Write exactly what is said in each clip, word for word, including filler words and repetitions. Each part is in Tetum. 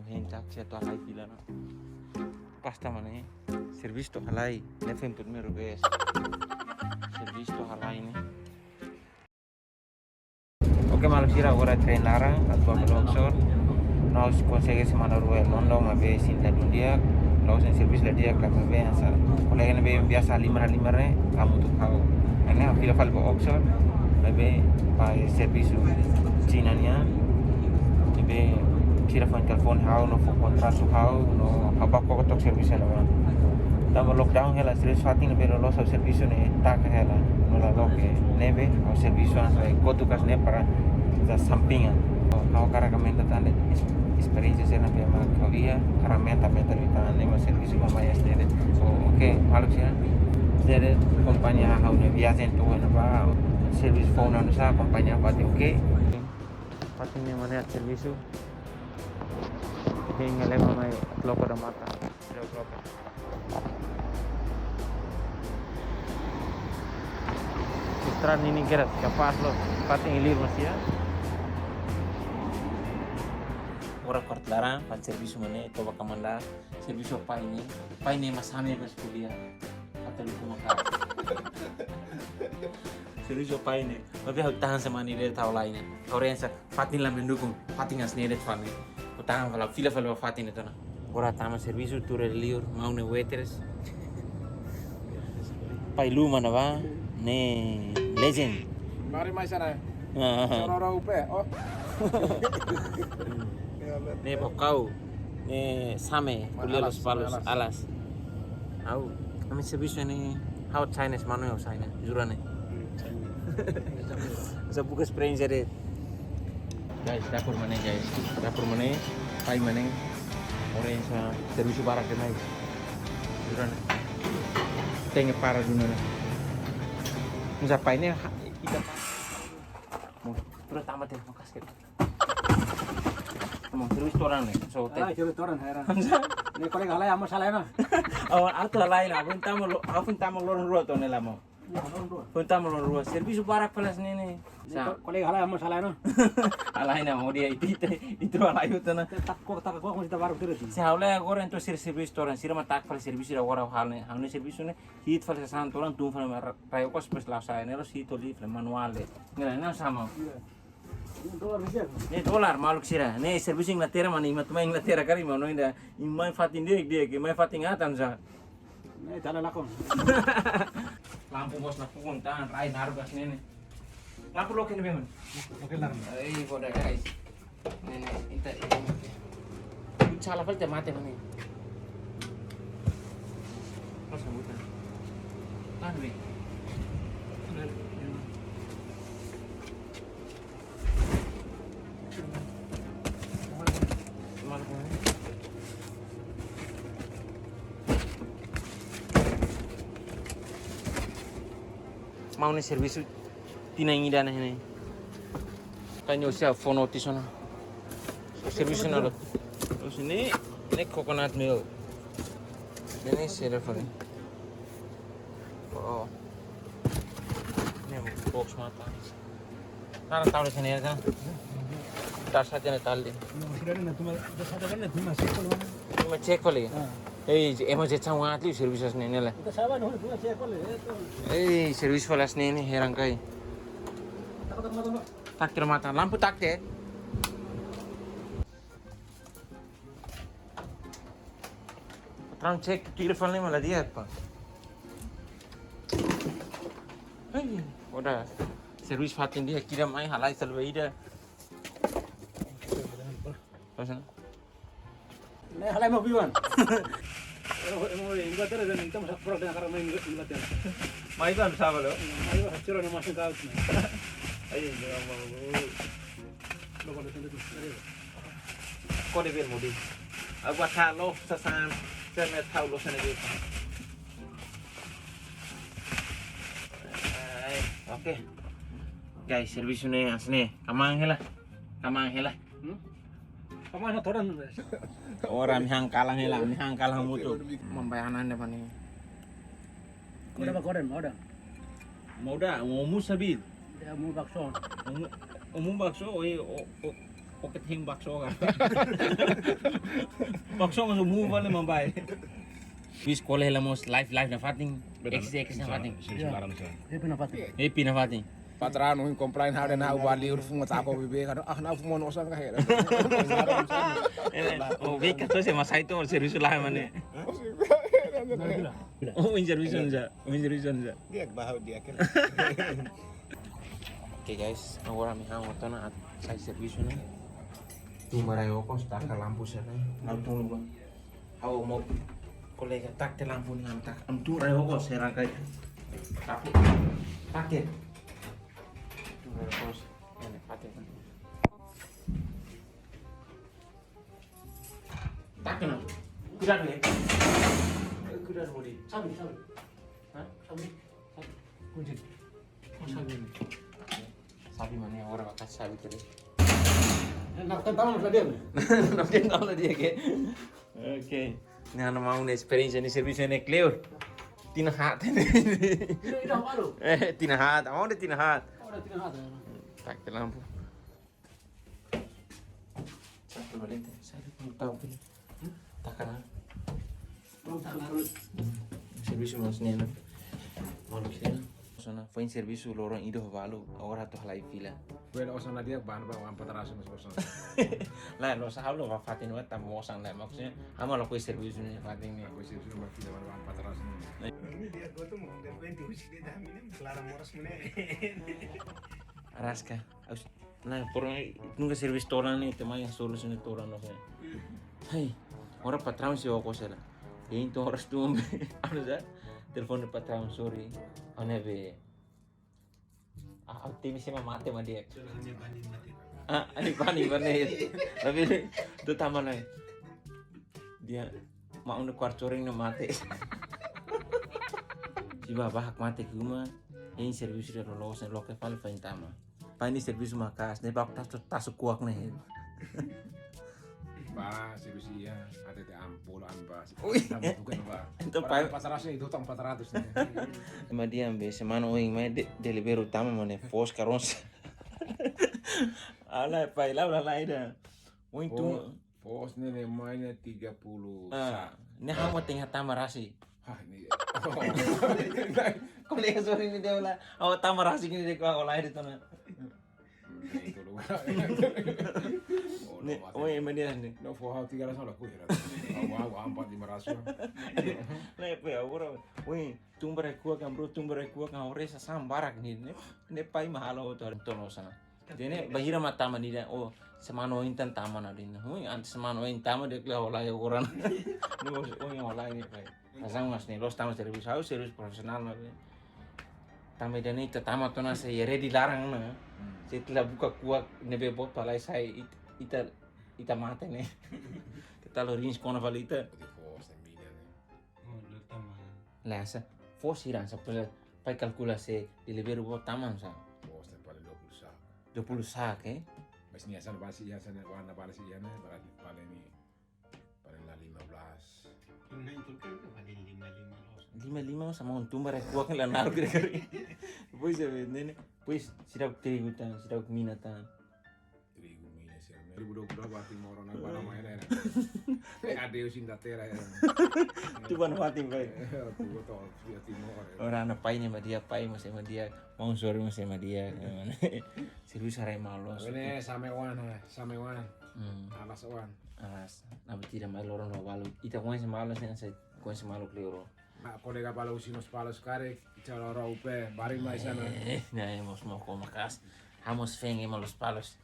Hein táksi atu halai fila ona. Pasta mane, servisu to'o halai, ne'e foin primeiru vez. Servisu to'o halai ne'e. Oke, maluk sira, agora trem laran, atu ba Luxor. Nós konsege semana rua iha London, maibé sente dún di'ak, la'ós servisu la di'ak, maibé hanesan kolega ne'ebé biasa halimar-halimar ne'e, la hamutuk ho ha'u. Ne'e ha'u fila fali ba Oxford, maibé ba servisu Xina nian, maibé sira fó telefone ha'u, no fó kontratu ha'u, no ha'u bá koko took servisu ne'ebá. Tanba lockdown hela, servisu fatin ne'ebé loloos ha'u servisu ne'e taka hela, no la loke ne'ebé, ha'u servisu hanesan kotuk hanesan ne'e para hanesan sampingan. Ha'u hakarak aumenta tan de'it es-, esperiénsia sira ne'ebé mak ha'u iha, hakarak aumenta, aumenta de'it tan ne'e mak servisu ba mai hanesan ne'e de'it. So, oke, maluk sira, hanesan ne'e de'it, kompañia ha'u-nia viajen to'o iha ne'ebá, servisu foun hanesan, kompañia fatin, oke. Fatin ne'e mak ne'e servisu. Hein leva mai loka da mata. Estrada ninin kedas, kapás loos, fatin iha liur mós iha. Agora korta laran, fatin servisu mane, toba kamanda, servisu pai ne'e, pai ne'e mak same bas kuliah, atau luku maka. Servisu pai ne'e, maibé ha'u tahan semana ida tau lain ne'e. Orensa, fatin la mendukung, fatin hanesan ne'e de'it fali. Ha'u tahan fali, fila fali ba fatin ne'e tona. Agora tama servisu, tuur iha liur, maun ne'e waitress. Pai Lu mana ba, ne'e legend. Mari mai sana. Ah. Sororo upe, oh. Ne'e bokau, ne'e same, kuliah Alas, Lospalos, Alas. Alas. Ha'u, ami servisu ne'e, ha'u Chinese, manu ha'u China, jura ne'e. Hanesan buka esperiénsia de'it. Guys, dapur mane, guys. Dapur mane, pai mane. Orensa servisu barak demais. Jura ne'e. Tenke para dulu ne'e. Hanesan pai ne'e, ha, ita. Mo, terus tambah teh, mo kasket. Mo, servisu todan ne'e. So, teh. Ah, servisu todan, heran. Ne'e kolega halai, amu sala ona. Oh, atu halai ona. Foin tama lo-, foin tama loron rua to'o ne'e la mo. Ya, loron rua. Foin tama loron rua. Servisu barak fali hanesan ne'e. Ne'e sa- ko-, kolega halai, amu sala ona. Halai ona, mo dia itu, itu, itu halai itu na. Tak kok, tak kok, kita baru terus. Se halai agora entaun sira servisu todan, sira mak taka fali servisu agora hal ne'e, hal ne'e servisu ne'e. Hi'it fali sasán todan, tun fali ma-, rai okos pes la sai ne'e, lo si to li fali manuál. Ne'e, ne'e sama. Iya. Ne'e dolar bisa. Ne'e dolar, maluk sira. Ne'e servisu Inglaterra, mana ima tuma Inglaterra kari, mana inda, ima fatin di'ak, di'ak, ima fatin atan sa. Ne'e tala lakon. Lampu bos na pukun tan, rai naru gas ne'e ne'e. Lampu loke ne'ebé man? Loke laran. Ei, boda guys. Ne'e, ne'e, ita, ita. Sala fali te mate mane. Pas kamu tan. Tan be. Maun ne'e servisu tinan ida ona ne'e. Kaño sia fono tisona. Servisu na lo. Terus ne'e, ne'e coconut milk. Ne'e, ne'e sira fali. Oh. Ne'e box matan. Nara tahu di sini ya kan. Dasar aja nih tali. Cuma cek kali. Ah. Eh, ema je cawan atli servisu ne'e ne'e la. Ita sabar, no, cuma cek kali, eh, tuh. Eh, servisu fali hanesan ne'e ne'e, heran kai. Tak termata, lampu tak te. Patrão cek tu telefone lima la dia apa? Hei, udah servisu fatin dia kira mai halai salva ida. Terus, nah? Ne'e halai mau biwan. Emo Inglaterra dan kita masak pura dengan karena main Inglaterra. Mai kan sama lo. Ayo, hancur nama sing kau. Ayo, jangan mau. Lo pada tanda tu. Kau de bel mudi. Agora tá lo sasán. Você me tá lo sana de. Ai, oke. Guys, servisu ne'e hanesan ne'e. Kamang hela. Kamang hela. Hmm? Kamang hela todan. Ora mi hang kalang hela, mi hang kalang mutu. Mambayanan de pani. Udah ba koren, udah. Mau da, mau mu sabil. Ya, mau bakso. Mau mu, mau mu bakso, oi, o, o. Pocket him bakso ka. Bakso masuk mu balik mambai. Bis kole hela mós live live nafatin. X X nafatin. Servisu laran sa. Happy nafatin. Happy nafatin. Patrão, não complain, hare na o bali ur fuma tako bebe kan. Ah, na fuma no sang ka hera. Oh, vei kato se masai to servisu laran mane. Oh, servisu ja. Servisu ja. Dia bahau dia kira. Oke guys, agora ami han otona sai servisu ne'e. Tun ba rai okos, taka lampu sira ne'e. Ha'u tun ba. Ha'u mós kolega taka lampu ne'e, ami taka. Ami tun rai okos sira kai. Tapi taka. Tun rai okos. Ne'e, taka. Taka na. Kuidadu ya. Kuidadu modi. Sabi, sabi. Hah? Sabi. Sabi. Kunci. Oh, sabi ini. Sabi mana ya? Orang bakat sabi tadi. Nak kan tahu lah dia. Nak kan tahu lah dia ke. Oke. Ne'e ha'u-nia maun ne'e esperiénsia ne'e servisu ne'e kleur. Tinan haat ne'e. Ida, ida malu. Eh, tinan haat. Maun ne'e tinan haat. Oh, ada tinan haat ya. Taka lampu. Satu valente, saya pun tahu pun. Taka na. Belum tak larut. Servisu mós ne'e. Malu sira. Osan ne'e foin servisu loron ida ho balu, agora atu halai fila. Bueno, osan ne'e dia ban ba wan patrasu mós osan. Lae, loos ha'u la'ós ba fatin wa tam osan lae, maksudnya, ha'u mak lakohi servisu ne'e fatin ne'e. Lakohi servisu ba fila ba wan patrasu ne'e. Ini dia gua tuh mau repente uji dia dah minim kelara moras mene. Araska. Aus, nah, por ahí, nunka servisu toran ne'e, ita mai servisu ne'e toran, no sé. Hai, ora patraun sei okos hela. Entaun ora tun, anu sa, telefone patraun, sorry. Ane be. Ah, ah, temi sema mate ma dia. Sudah ane bani mate. Ah, ane bani bani. Tapi tu tama lai. Dia mau ne kuarto ring ne mate. Si ba bahak mate ke uma, hein servisu ida loloos ne'e loke fali foin tama. Pai ne'e servisu maka'as, ne'e bak tasu, tasu kuak ne'e. Ba, servisu iha, até te ampul, an ba. Ui. Tama bukan ba. Entaun pai. Pas rasa itu tang empat ratus ne'e. Ema dehan be, semana oin mai de, deliveru tama mane foos karons. Ala pai, lau la la ida. Oin tu. Foos ne'e mai ne'e tiga puluh. Ah, ne'e ha'u mak tenke hatama rasik. Hah, ne'e. Kolega sira ne'e dehan la, ha'u hatama rasik ne'e dehan ha'u la ida tona. Ne'e itu lu. Oh, ne'e, no, oh, mate. Ema dehan ne'e. No, fó ha'u tiga ratus la kuira. Ha'u, ha'u empat lima ratus. Ne'e pe agora. Oi, tun ba rai kuak kan, bro, tun ba rai kuak kan, ore sa sam barak ne'e, ne'e, ne'e pai mahal o tor tolo sana. Jadi ne'e bainhira mak tama ida, oh, semana oin tan tama na dina. Hui, antes semana oin tama dehan kla hola ya orang. Ne'e bos, oh, yang hola ne'e pai. Pasang mas ne'e, loos tama servisu, ha'u servisu profesionál na be. Tama ida ne'e ita tama tona se yere di larang na. Hmm. Se ita la buka kuak ne'ebé boot pa lai sai it-, ita, ita mate ne'e. Ita lo rins kona fali ita. Ita foos ne'e mídia ne'e. Oh, lo tama. Lae, sa, foos sira sa, pa, pai kalkula se deliveru boot tama sa. Foos ne'e paling dua puluh sak. Dua puluh sak, eh? Mas nia sa basi, iha sa ne'e warna basi iha ne'e, paling, paling ne'e, paling la lima belas. Lima itu kan paling lima lima los. Lima lima sama untung bare kuak la naru kira-kira. Pois é, ne'e, ne'e. Pois, sira trigu tan, sira mina tan. Trigu mina sira ne'e. Trigu do kuda bati moro na bana mai ne'e. Adeus inda tera ya. Tu bana mati pai. Tu boto ya Timor. Ora na pai ne'e mak di'ak, pai mós mak di'ak, maun sori mós mak di'ak. Servisu harai malu. Ne'e same wan, eh, same wan. Hmm. Alas wan. Alas. Na betida mai loron lo balu. Ita koñese malu sen se koñese malu kleur. Mak kolega balu husi nos palus karik, icara rau pe, bari mai sana. Eh, ne'e mós moko maka'as. Ha'u mós feng ema Lospalos.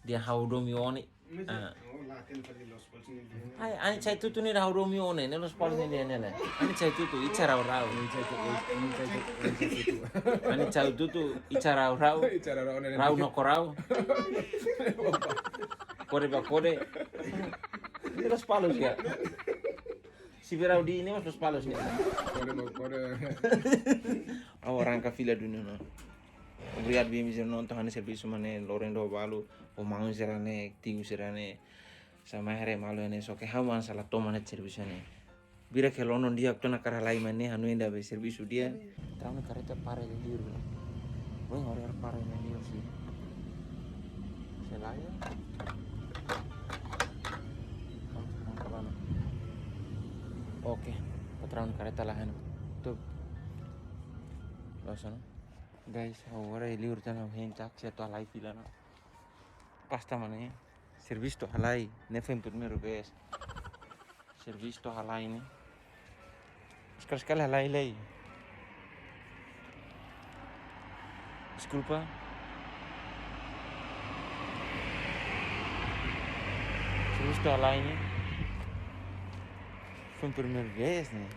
Dehan ha'u domi ó-nia. Mas, ah, oh, la tem fali Lospalos ne'e. Ai, ani cai tutu ne'e ha'u domi ó-nia, ne'e Lospalos ne'e dehan ne'e la. Ani cai tutu, icara rau. Ani cai tutu, ani cai tutu, ani cai tutu. Ani cai tutu, icara rau. Icara rau ne'e. Rau no korau. Kode ba kode. Ne'e Lospalos ya. Sibera o di ne'e mós Lospalos ne'e. Kode ba kode. Ha'u arranka fila duni ona. Obrigadu, bem dizer, nonton ha'u-nia servisu mak ne'e loron ida ho balu, ho maun sira ne'e, tiu sira ne'e. Sa mai haree malu ne'e, só ke ha'u mak sala toman ne'e servisu ne'e. Bira ke loron di'ak to'o hakarak halai mak ne'e, ha'u hanoin ida be servisu di'ak. Trau ne'e kareta para liur. Weh, ora para liur sih. Selain. Oke, patraun kareta la hanu. Tuh. Loos ona. Guys, agora ele urutana hein táksi atu halai fila ona. Pasta mana ya? Servisu atu halai, ne'e foin primeira vez. Servisu atu halai ne'e. Sekali-sekali halai lai. Deskulpa. Servisu atu halai ne'e. Foin primeira vez ne'e.